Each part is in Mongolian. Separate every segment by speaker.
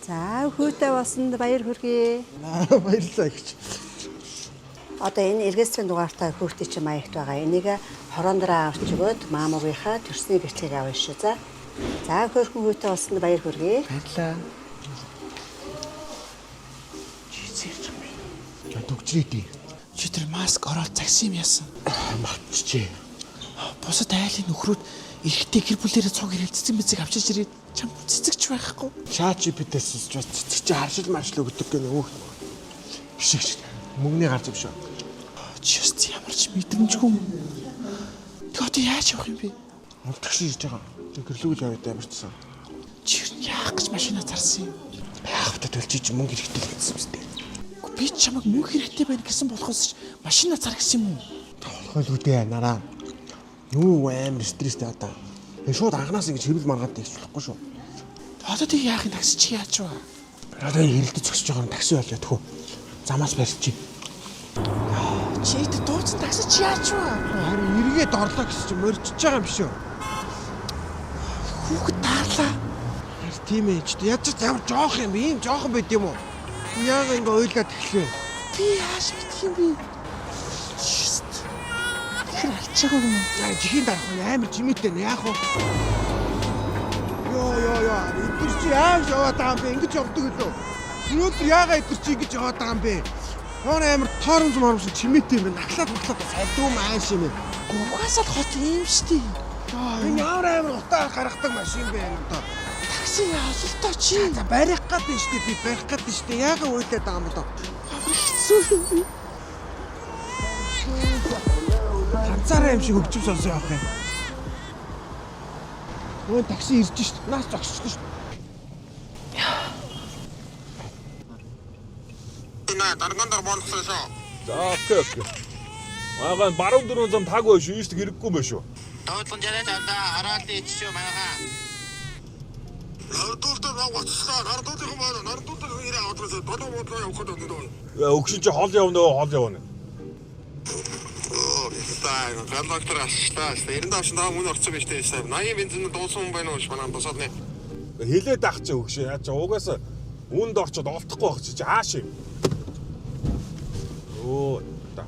Speaker 1: За хүүтэй болсонд баяр хүргэе.
Speaker 2: Баярлалаа гэж.
Speaker 1: Одоо энэ эргээсвийн дугаартай хүүхдээ чи маягт байгаа. Энийг хороондроо авч өгөөд маамуугийнхаа төрсний гэрчлэгийг авна шүү. За. За хөөрхөн хүүтэй болсонд баяр хүргэе.
Speaker 2: Баярлалаа.
Speaker 3: Чи зэрч юм бэ?
Speaker 2: За төгжрийдээ.
Speaker 3: Чи тэр маск ороод загсан юм яасан?
Speaker 2: Мартчихжээ.
Speaker 3: Бусад айлын нөхрүүд эрэгтэй гэр бүлээрээ цуг ирэл цэцэг мэцэг авчирч ирээд чам цэцэгч байхгүй.
Speaker 2: Чат GPT-с сонсч бас цэцэг чи харшил маршил өгдөг гэнэ өөх. Биш гэж. Мөнгөний гарч юм шүү.
Speaker 3: Чи ёс ямар ч мэдрэмжгүй юм. Тэг одоо яаж явах юм бэ?
Speaker 2: Мөн такси хийж байгаа. Тэг гэрлүүг л яваад амарчсан.
Speaker 3: Чи ер нь яах гэж машина зарсан юм?
Speaker 2: Байхавтаа төлж чи мөнгө хэрэгтэй л гэсэн юм дээ.
Speaker 3: Үгүй би ч чамайг мөнгө хэрэгтэй байна гэсэн болохоос ч машина зар гэсэн юм уу?
Speaker 2: Тоглох л үдээ нараа. Юу амар стресстэй одоо. Тэгээ шууд анханаас ингэж хэвэл маргаад тэгж болохгүй шүү.
Speaker 3: Одоо тэг яах юм такси чи яаж вэ?
Speaker 2: Одоо хэрэлдэж зогсож байгаа нь такси болоо тхүү. Замаас барьчих.
Speaker 3: Чи тэр дууцсан такси чи яаж вэ?
Speaker 2: Харин эргээд орлоо гэсэн чи моржиж байгаа юм шүү.
Speaker 3: Хүүхэд таарлаа.
Speaker 2: Харин тийм ээ ч яаж ч ямар жоох юм бэ? Ийм жоохон байд юм уу? Яага ингэ уйлаад эхлэв.
Speaker 3: Би яаж мэдх юм бэ? Шист. Тэр алчаагүй юм.
Speaker 2: Яа жихийн дарах нь амар жимээтэй нэ яах вэ? Йоо ёо ёо эдгэр чи яаж яваад байгаа юм бэ? Ингэж явдаг лөө. Өнөөдөр яагаа эдгэр чи ингэж яваад байгаа юм бэ? Хоон амар торомж моромж чимээтэй юм байна. Нахлаад нахлаад салдгүй юм ааш юм.
Speaker 3: Угаасаа л хот юм штий.
Speaker 2: Энэ ямар амар утаа гаргадаг машин бэ энэ одоо.
Speaker 3: Такси ололтоо чи.
Speaker 2: За барих гад нь штэ би барих гад нь штэ яагаа уйлаад байгаа юм болоо.
Speaker 3: Ямар хэцүү юм бэ?
Speaker 2: Ганцаараа юм шиг хөгжим сонсон явах юм. Өө такси ирж штэ. Наас зогсчихлоо штэ.
Speaker 4: За окей окей. Магаан баруун дөрвөн зам таг байш шүү. Ийшдэг хэрэггүй юм байна шүү.
Speaker 5: Дуудлан жараа тавда ороод иччихв манайхаа.
Speaker 6: Нардуулдаа баг гоцлоо. Нардуулын маань нардуулын ирээ аваад долоо бодлоо явах гэдэг юм.
Speaker 4: Өгшин чи хол явна оо хол явна.
Speaker 6: Оо, та галактер асчлаа. 95 таа мөн орсон байж тээ. 80 бензин дуусан хүн байна уу манай тусаад нэ.
Speaker 4: Хилээд ах чи өгшин. Яа чи угаасаа үнд орчод олдохгүй байх чи ааш юм. Оо та.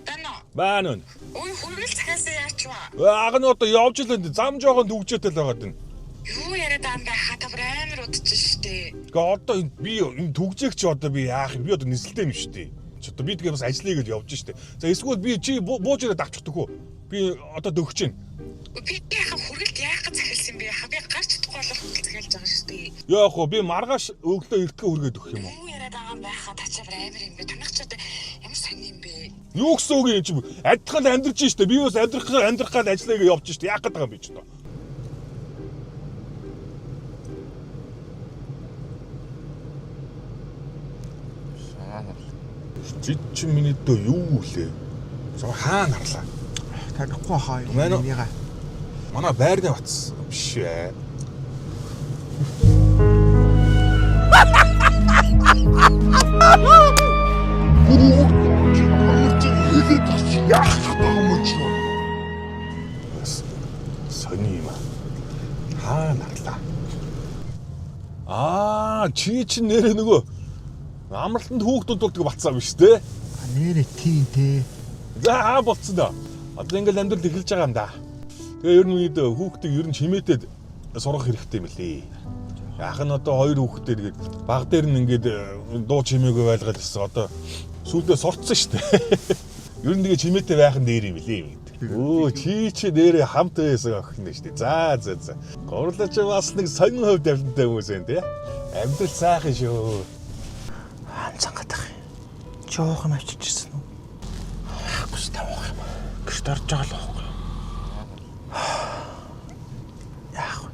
Speaker 7: Дано.
Speaker 4: Баан үн.
Speaker 7: Ой хүргэл захиалсан яач вэ?
Speaker 4: Аг нь одоо явж л энэ зам жоохон дүгжээтэй л байгаад байна.
Speaker 7: Юу яриад байгаа юм бэ? Хата бүр амар удаж штэ.
Speaker 4: Тэгээ одоо энэ би энэ түгжээх чи одоо би яах юм? Би одоо нислэлтэй юм шүү дээ. Чи одоо би тэгээ бас ажиллая гэж явж штэ. За эсвэл би чи бууж ирээд авчих төхөө. Би одоо дөгч чинь.
Speaker 7: Би яхаа хүргэлт яах гэж захиалсан бэ? Ха би гарч чадахгүй болов хүргэл захиалж байгаа штэ.
Speaker 4: Яах вэ? Би маргааш өглөө эртгээ хүргээд өгөх юм уу?
Speaker 7: Юу яриад байгаа юм бэ? Ха тачаа бүр амар юм бэ? Танах ч одоо ямар сони юм бэ?
Speaker 4: Юу гэсэн үг юм чи? Адилхан л амьдрч штэ. Би бас амьдрах гал ажиллая гэж явж штэ. Яах гээд байгаа юм бэ чи одоо? Чи чи миний дөө юу үлээ? Зам хаана харлаа?
Speaker 2: Танихгүй хаа юм.
Speaker 4: Манай-
Speaker 2: Энийгээ.
Speaker 4: Манай байрны батс биш ээ. Сони юм аа. Хаана харлаа? Аа, чи чинь нэрээ нөгөө амралтанд хүүхдүүд болдог батсаа биш те?
Speaker 2: Нэрээ тийм те.
Speaker 4: За аа болцсон доо. Одоо ингээл амьдрал эхэлж байгаа юм да. Тэгээ ер нь үед хүүхдийг ер нь чимээтэй сургах хэрэгтэй юм лээ. Яах нь одоо хоёр хүүхдтэй тэгээд баг дээр нь ингээд дуу чимээгүй байлгаад ирсэн. Одоо сүүлдээ сурцсан шүү дээ. Ер нь тэгээ чимээтэй байх нь дээр юм лээ юм гэдэг. Өө чи нэрээ хамт байсан охин нь шүү дээ. За за за. Гурлаа чи бас нэг сонин хувь тавилантай хүмүүс юм тий. Амьдрал сайхан шүү.
Speaker 3: Хам цангаадах юм. Чи уух юм авчирч ирсэн үү? Байхгүй ч тавих юм. Гэрт орж байгаа л байхгүй. Яах вэ?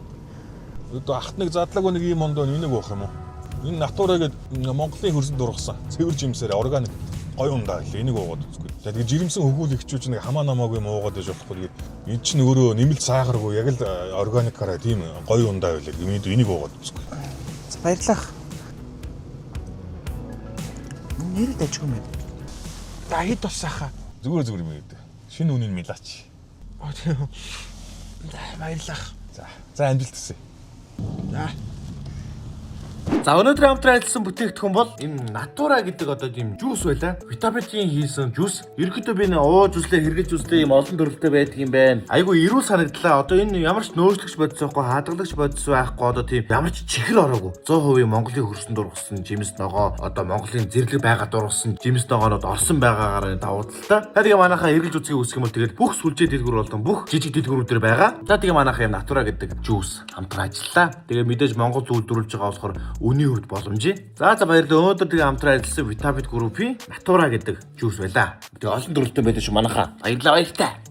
Speaker 4: Одоо ахт нэг задлаагүй нэг ийм ондоо энийг уух юм уу? Энэ натура гээд Монголын хөрсөнд ургасан цэвэр жимсээр органик гоё ундаа гэлээ. Энийг уугаад үзгүй. За тэгээ жирэмсэн хөгүүл ихчүүч нэг хамаа намаагүй юм уугаад байж болохгүй. Тэгээд энэ чинь өөрөө нэмэлт сахаргүй яг л органикаараа тийм гоё ундаа байлаа. Энийг энийг уугаад үзгүй.
Speaker 3: За баярлалаа. Нэрээ дажгүй юм байна.
Speaker 2: За хэд болсон хаа?
Speaker 4: Зүгээр зүгээр юм гэдэг. Шинэ үнийн мэлаач.
Speaker 2: Аа тийм. За баярлалаа.
Speaker 4: За. За амжилт хүсье.
Speaker 2: За.
Speaker 8: За, өнөөдөр хамтран ажилласан бүтээгдэхүүн бол энэ Natura гэдэг одоо тийм juice байлаа. Витамин хийсэн juice. Ерөнхийдөө би нэ ууж үзлээ, хэрэглэж үзлээ, юм олон төрөлтэй байдаг юм байна. Айгу эрүүл санагдлаа. Одоо энэ ямар ч нөөцлөгч бодис байхгүй, хадгалагч бодис байхгүй, одоо тийм ямар ч чихэр ороогүй. 100% Монголын хөрсөн дургасан жимс ногоо, одоо Монголын зэрлэг байгаа дургасан жимс ногоонууд орсон байгаагаар энэ давуу талтай. За, тэгээ манайхаа хэрэглэж үзхийг хүсэх юм бол тэгээд бүх сүлжээ дэлгүүр болон бүх жижиг дэлгүүрүүд дээр байгаа. За, тэгээ манайхаа юм Natura гэдэг juice хамтран ажиллаа. Тэгээ мэдээж Монгол үйлдвэрлэж байгаа болохоор үнийн хувьд боломжийн. За, баярлалаа. Өнөөдөр тэгээ хамтран ажилласан Vitavit Group-ийн Natura гэдэг juice байлаа. Тэгээ олон төрөлтэй байдаг шүү манайхаа. Баярлалаа, баяртай.